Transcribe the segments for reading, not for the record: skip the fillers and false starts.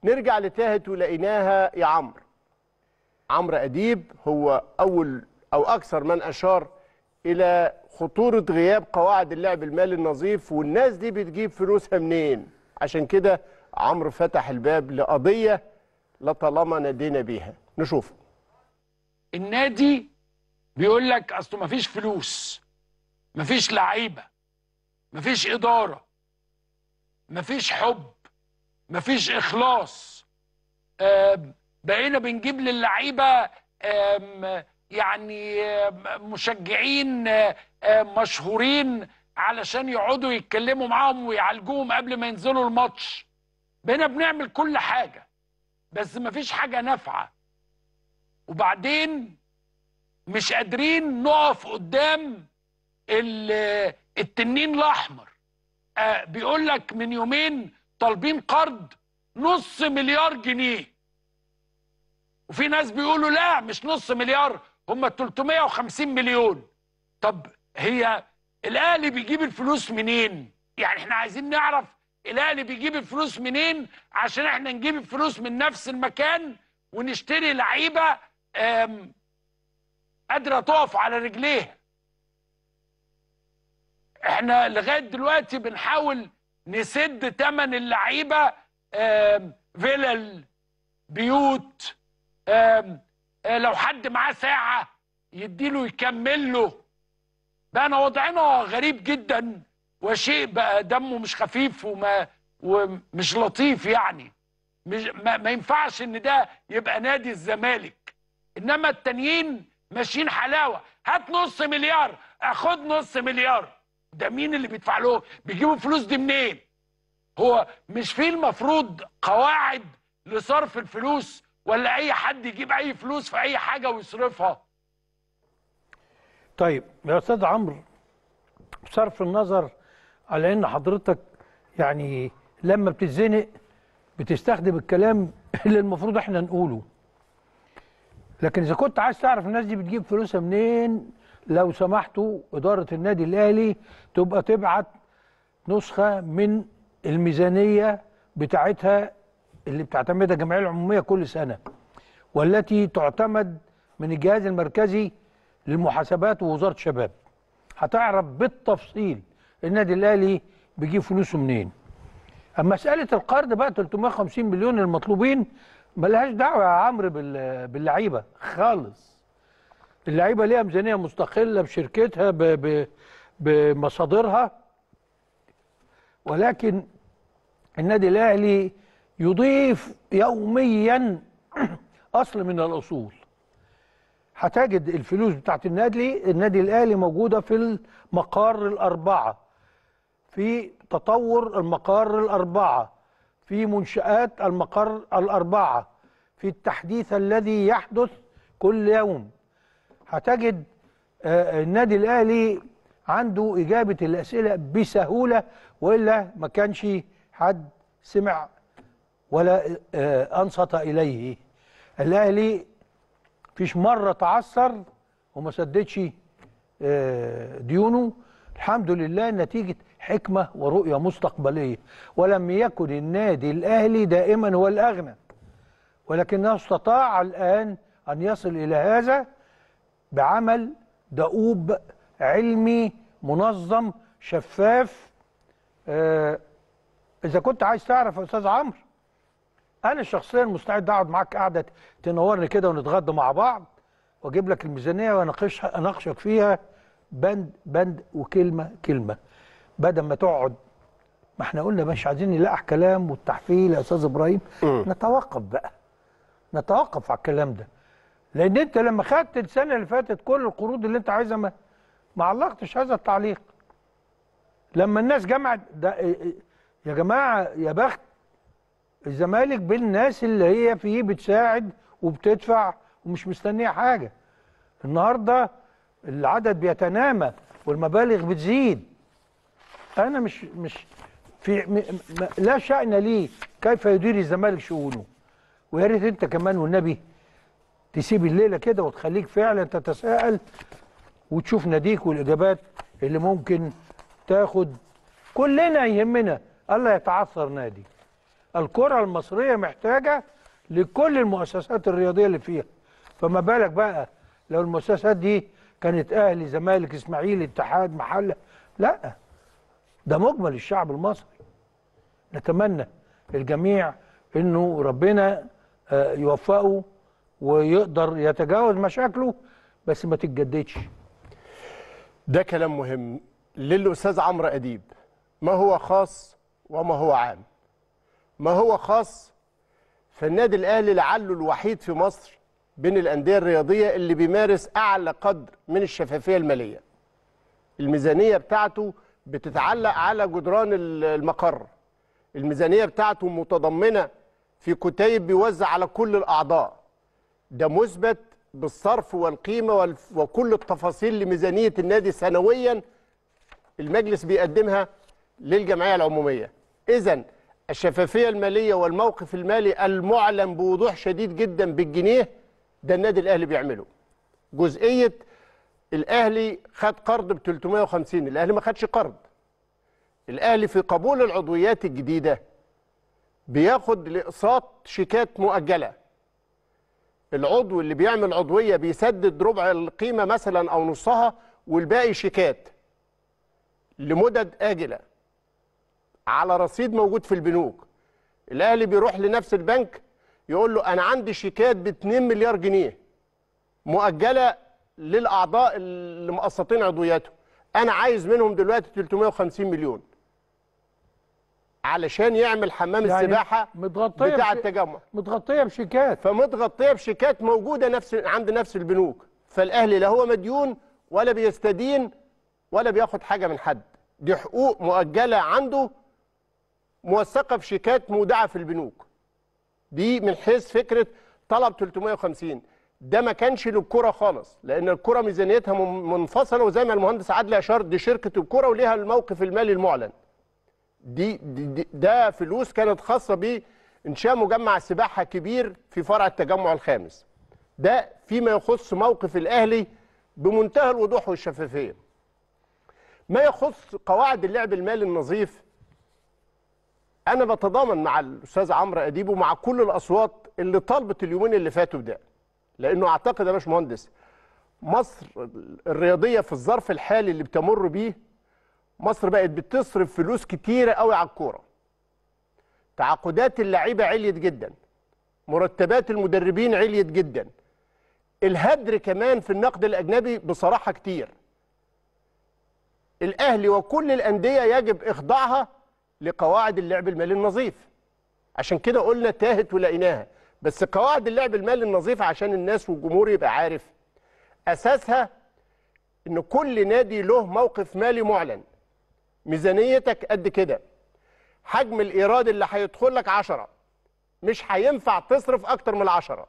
نرجع لتاهت ولقيناها يا عمرو. عمرو أديب هو أول أو أكثر من أشار إلى خطورة غياب قواعد اللعب المالي النظيف، والناس دي بتجيب فلوسها منين؟ عشان كده عمرو فتح الباب لقضية لطالما نادينا بيها. نشوفه. النادي بيقول لك أصله مفيش فلوس، مفيش لعيبة، مفيش إدارة، مفيش حب، مفيش إخلاص. بقينا بنجيب للعيبة يعني مشجعين مشهورين علشان يقعدوا يتكلموا معاهم ويعالجوهم قبل ما ينزلوا الماتش. بقينا بنعمل كل حاجة بس مفيش حاجة نافعة. وبعدين مش قادرين نقف قدام التنين الأحمر. بيقول لك من يومين طالبين قرض 500 مليار جنيه، وفي ناس بيقولوا لا مش 500 مليار، هم 350 مليون. طب هي الاهلي بيجيب الفلوس منين؟ يعني احنا عايزين نعرف الاهلي بيجيب الفلوس منين عشان احنا نجيب الفلوس من نفس المكان ونشتري لعيبة قادرة تقف على رجليها. احنا لغاية دلوقتي بنحاول نسد ثمن اللعيبة، فيلل، بيوت، لو حد معاه ساعة يديله يكمل له. بقى أنا وضعنا غريب جدا، وشيء بقى دمه مش خفيف ومش لطيف. يعني مش ما ينفعش ان ده يبقى نادي الزمالك، انما التانيين ماشيين حلاوة. هات 500 مليار، اخد 500 مليار. ده مين اللي بيدفع له؟ بيجيبوا الفلوس دي منين؟ هو مش في المفروض قواعد لصرف الفلوس، ولا اي حد يجيب اي فلوس في اي حاجة ويصرفها؟ طيب يا استاذ عمرو، بصرف النظر على ان حضرتك يعني لما بتتزنق بتستخدم الكلام اللي المفروض احنا نقوله، لكن اذا كنت عايز تعرف الناس دي بتجيب فلوسها منين، لو سمحتوا ادارة النادي الاهلي تبقى تبعت نسخه من الميزانية بتاعتها اللي بتعتمدها الجمعية العمومية كل سنة، والتي تعتمد من الجهاز المركزي للمحاسبات ووزارة الشباب. هتعرف بالتفصيل النادي الاهلي بيجيب فلوسه منين. اما مسالة القرض بقى 350 مليون المطلوبين ملهاش دعوه يا عمرو باللعيبه خالص. اللعيبة ليها ميزانية مستقلة بشركتها بمصادرها، ولكن النادي الاهلي يضيف يوميا اصل من الاصول. هتجد الفلوس بتاعت النادي الاهلي موجودة في المقار الاربعة، في تطور المقار الاربعة، في منشآت المقر الاربعة، في التحديث الذي يحدث كل يوم. هتجد النادي الاهلي عنده اجابه الاسئلة بسهولة، والا ما كانش حد سمع ولا انصت اليه. الاهلي فيش مرة تعثر وما سددش ديونه، الحمد لله، نتيجة حكمه ورؤية مستقبلية. ولم يكن النادي الاهلي دائما هو الاغنى، ولكنه استطاع الان ان يصل الى هذا بعمل دؤوب علمي منظم شفاف. اذا كنت عايز تعرف يا استاذ عمرو، انا شخصيا مستعد اقعد معاك قعدة تنورني كده ونتغدى مع بعض، واجيب لك الميزانية واناقشها، اناقشك فيها بند بند وكلمه كلمة، بدل ما تقعد. ما احنا قلنا مش عايزين نلقح كلام والتحفيل يا استاذ ابراهيم. نتوقف بقى، نتوقف على الكلام ده، لان انت لما خدت السنة اللي فاتت كل القروض اللي انت عايزها ما علقتش هذا التعليق. لما الناس جمعت ده يا جماعة، يا بخت الزمالك بالناس اللي هي فيه بتساعد وبتدفع ومش مستنيه حاجة. النهارده العدد بيتنامى والمبالغ بتزيد. انا مش مش في لا شأن لي كيف يدير الزمالك شؤونه. ويا ريت انت كمان والنبي تسيب الليلة كده وتخليك فعلا تتساءل وتشوف ناديك والاجابات اللي ممكن تاخد. كلنا يهمنا الا يتعثر نادي، الكره المصرية محتاجه لكل المؤسسات الرياضية اللي فيها، فما بالك بقى لو المؤسسات دي كانت اهلي، زمالك، اسماعيلي، اتحاد، محله. لا، ده مجمل الشعب المصري. نتمنى الجميع انه ربنا يوفقه ويقدر يتجاوز مشاكله، بس ما تتجددش. ده كلام مهم للأستاذ عمرو أديب. ما هو خاص وما هو عام. ما هو خاص، فالنادي الأهلي لعله الوحيد في مصر بين الأندية الرياضية اللي بيمارس أعلى قدر من الشفافية المالية. الميزانية بتاعته بتتعلق على جدران المقر، الميزانية بتاعته متضمنة في كتيب بيوزع على كل الأعضاء. ده مثبت بالصرف والقيمة وكل التفاصيل لميزانية النادي سنويا المجلس بيقدمها للجمعية العمومية. إذن الشفافية المالية والموقف المالي المعلن بوضوح شديد جدا بالجنيه، ده النادي الأهلي بيعمله. جزئية الأهلي خد قرض ب 350، الأهلي ما خدش قرض. الأهلي في قبول العضويات الجديدة بياخد لإقساط شيكات مؤجلة. العضو اللي بيعمل عضوية بيسدد ربع القيمة مثلا أو نصها، والباقي شيكات لمدد آجلة على رصيد موجود في البنوك. الأهلي بيروح لنفس البنك يقول له أنا عندي شيكات ب 2 مليار جنيه مؤجلة للأعضاء اللي مقسطين عضوياتهم، أنا عايز منهم دلوقتي 350 مليون علشان يعمل حمام يعني السباحة بتاع التجمع، متغطية بشيكات. فمتغطية بشيكات موجودة نفس عند نفس البنوك. فالأهلي لا هو مديون ولا بيستدين ولا بياخد حاجة من حد، دي حقوق مؤجلة عنده موثقة في شيكات مودعة في البنوك. دي من حيث فكرة طلب 350. ده ما كانش للكرة خالص، لأن الكرة ميزانيتها منفصلة، وزي ما المهندس عادل أشار دي شركة الكرة وليها الموقف المالي المعلن. دي ده فلوس كانت خاصة بإنشاء مجمع سباحة كبير في فرع التجمع الخامس. ده فيما يخص موقف الأهلي بمنتهى الوضوح والشفافية. ما يخص قواعد اللعب المالي النظيف، أنا بتضامن مع الأستاذ عمرو أديب ومع كل الأصوات اللي طالبت اليومين اللي فاتوا بده، لأنه أعتقد يا باشمهندس مصر الرياضية في الظرف الحالي اللي بتمر بيه، مصر بقت بتصرف فلوس كتيرة قوي على الكورة. تعاقدات اللعيبة عليت جدا، مرتبات المدربين عليت جدا، الهدر كمان في النقد الأجنبي بصراحة كتير. الأهلي وكل الأندية يجب إخضاعها لقواعد اللعب المالي النظيف. عشان كده قلنا تاهت ولقيناها. بس قواعد اللعب المالي النظيف عشان الناس والجمهور يبقى عارف أساسها إن كل نادي له موقف مالي معلن، ميزانيتك قد كده، حجم الإيراد اللي هيدخل لك 10، مش هينفع تصرف أكتر من 10.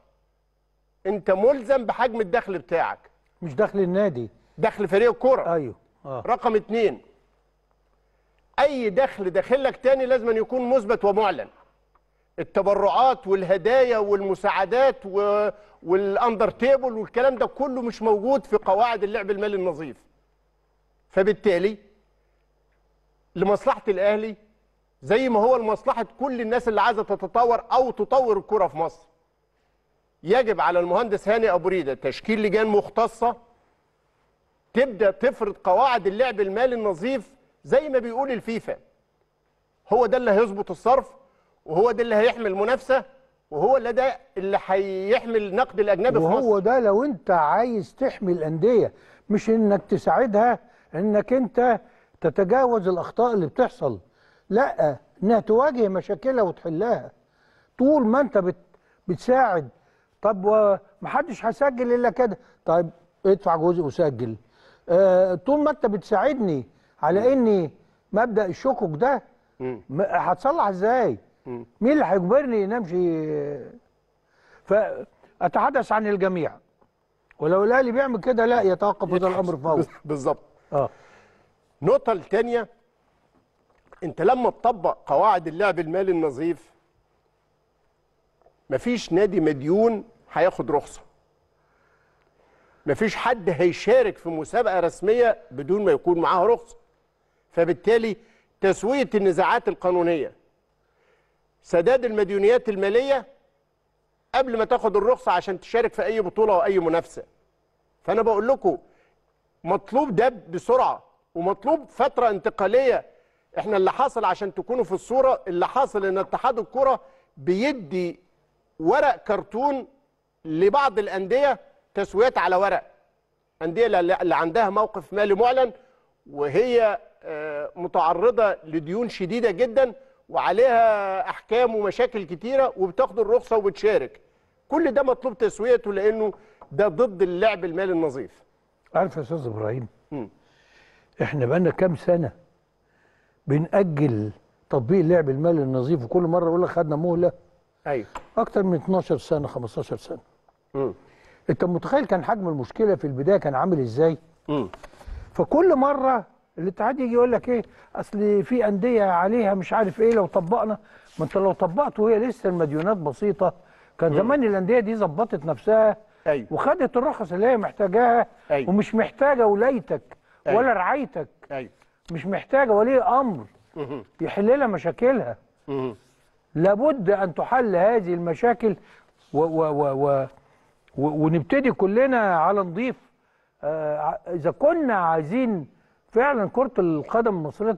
أنت ملزم بحجم الدخل بتاعك، مش دخل النادي، دخل فريق الكورة. أيوه. رقم 2، أي دخل داخلك تاني لازم أن يكون مثبت ومعلن. التبرعات والهدايا والمساعدات وال under table والكلام ده كله مش موجود في قواعد اللعب المالي النظيف. فبالتالي لمصلحة الأهلي زي ما هو لمصلحة كل الناس اللي عايزة تتطور أو تطور الكرة في مصر، يجب على المهندس هاني أبو ريدة تشكيل لجان مختصة تبدأ تفرض قواعد اللعب المالي النظيف زي ما بيقول الفيفا. هو ده اللي هيظبط الصرف، وهو ده اللي هيحمي المنافسة، وهو اللي ده اللي هيحمي النقد الأجنبي في مصر. وهو ده لو أنت عايز تحمي الأندية، مش إنك تساعدها إنك أنت تتجاوز الأخطاء اللي بتحصل، لا، إنها تواجه مشاكلها وتحلها. طول ما أنت بتساعد، طب ومحدش هيسجل إلا كده، طيب ادفع جزء وسجل. طول ما أنت بتساعدني على إني مبدأ الشكك ده، هتصلح إزاي؟ مين اللي هيجبرني ان امشي؟ فاتحدث عن الجميع، ولو الاهلي بيعمل كده لا يتوقف هذا الامر فورا. بالظبط. النقطة الثانية، انت لما تطبق قواعد اللعب المالي النظيف مفيش نادي مديون هياخد رخصه، مفيش حد هيشارك في مسابقة رسمية بدون ما يكون معاه رخصه. فبالتالي تسويه النزاعات القانونية، سداد المديونيات المالية قبل ما تاخد الرخصة عشان تشارك في اي بطوله او اي منافسه. فانا بقول لكم مطلوب ده بسرعة، ومطلوب فترة انتقالية. احنا اللي حصل عشان تكونوا في الصورة، اللي حصل ان اتحاد الكره بيدي ورق كرتون لبعض الاندية، تسويات على ورق، اندية اللي عندها موقف مالي معلن وهي متعرضه لديون شديدة جدا وعليها احكام ومشاكل كتيرة، وبتاخد الرخصة وبتشارك. كل ده مطلوب تسويته لانه ده ضد اللعب المالي النظيف. عارف يا استاذ ابراهيم، احنا بقالنا كام سنة بنأجل تطبيق اللعب المالي النظيف، وكل مرة يقول لك خدنا مهله. ايوه، اكتر من 12 سنة 15 سنة. انت متخيل كان حجم المشكلة في البداية كان عامل ازاي؟ فكل مرة الاتحاد يجي يقول لك ايه، اصل في اندية عليها مش عارف ايه، لو طبقنا. ما انت لو طبقت وهي لسه المديونات بسيطة كان زمان الاندية دي ظبطت نفسها. أيوة. وخدت الرخص اللي هي محتاجاها. أيوة. ومش محتاجه ولايتك. أيوة. ولا رعايتك. أيوة. مش محتاجه ولي امر يحل لها مشاكلها. لابد ان تحل هذه المشاكل و و و و ونبتدي كلنا على نضيف. اذا كنا عايزين فعلا كرة القدم المصرية،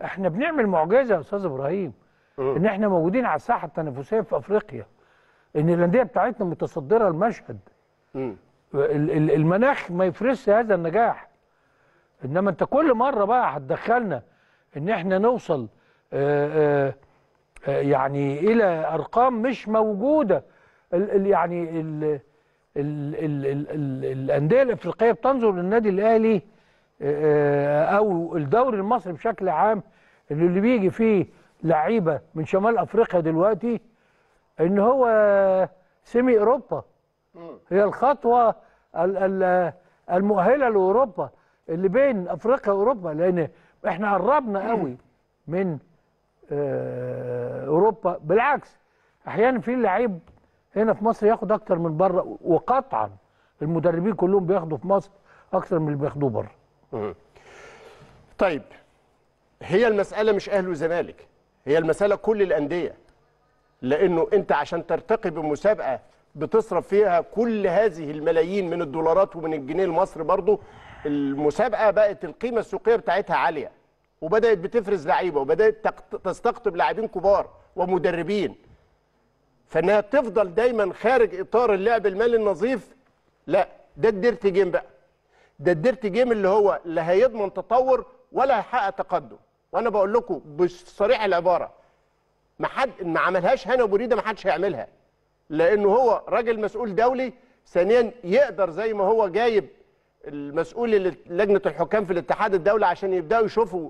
احنا بنعمل معجزة يا استاذ ابراهيم، ان احنا موجودين على الساحة التنافسية في افريقيا، ان الاندية بتاعتنا متصدرة المشهد. المناخ ما يفرسش هذا النجاح. انما انت كل مرة بقى هتدخلنا ان احنا نوصل يعني الى ارقام مش موجودة. يعني ال ال ال ال ال الاندية الافريقية بتنظر للنادي الاهلي او الدوري المصري بشكل عام، اللي بيجي فيه لعيبة من شمال افريقيا دلوقتي، ان هو سيمي اوروبا، هي الخطوة المؤهله لاوروبا اللي بين افريقيا واوروبا، لان احنا قربنا قوي من اوروبا. بالعكس احيانا في لعيب هنا في مصر ياخد اكتر من بره، وقطعا المدربين كلهم بياخدوا في مصر اكتر من اللي بياخدوه بره. طيب، هي المسألة مش أهلي وزمالك، هي المسألة كل الأندية، لأنه أنت عشان ترتقي بمسابقة بتصرف فيها كل هذه الملايين من الدولارات ومن الجنيه المصري، برضو المسابقة بقت القيمة السوقية بتاعتها عالية، وبدأت بتفرز لعيبة، وبدأت تستقطب لاعبين كبار ومدربين، فإنها تفضل دايما خارج إطار اللعب المالي النظيف. لا، ده ال dirty game بقى، ده ال dirty game اللي هو لا هيضمن تطور ولا هيحقق تقدم. وانا بقول لكم بصريح العبارة، ما حد ما عملهاش هاني ابو ريده ما حدش هيعملها، لانه هو راجل مسؤول دولي. ثانيا يقدر زي ما هو جايب المسؤول لجنة الحكام في الاتحاد الدولي عشان يبداوا يشوفوا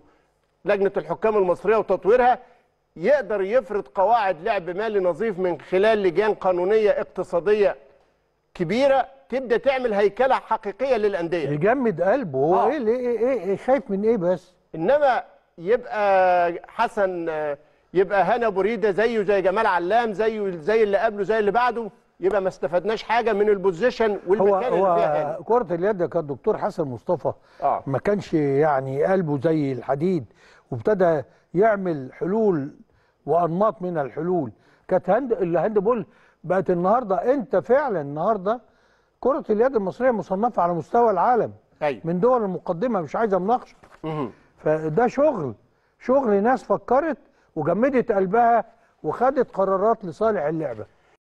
لجنة الحكام المصرية وتطويرها، يقدر يفرض قواعد لعب مالي نظيف من خلال لجان قانونية اقتصادية كبيرة تبدا تعمل هيكله حقيقية للاندية. يجمد قلبه هو. ايه ايه ايه خايف من ايه بس؟ انما يبقى حسن، يبقى هاني ابو ريده زيه زي جمال علام، زيه زي اللي قبله زي اللي بعده، يبقى ما استفدناش حاجة من ال position والمكان اللي فيها هاني. كرة اليد كان الدكتور حسن مصطفى ما كانش يعني قلبه زي الحديد، وابتدى يعمل حلول وانماط من الحلول. كانت ال handball بقت النهارده، انت فعلا النهارده كرة اليد المصرية مصنفة على مستوى العالم. أيوة. من دول المقدمة، مش عايزة مناقشة. فده شغل ناس فكرت وجمدت قلبها وخدت قرارات لصالح اللعبة.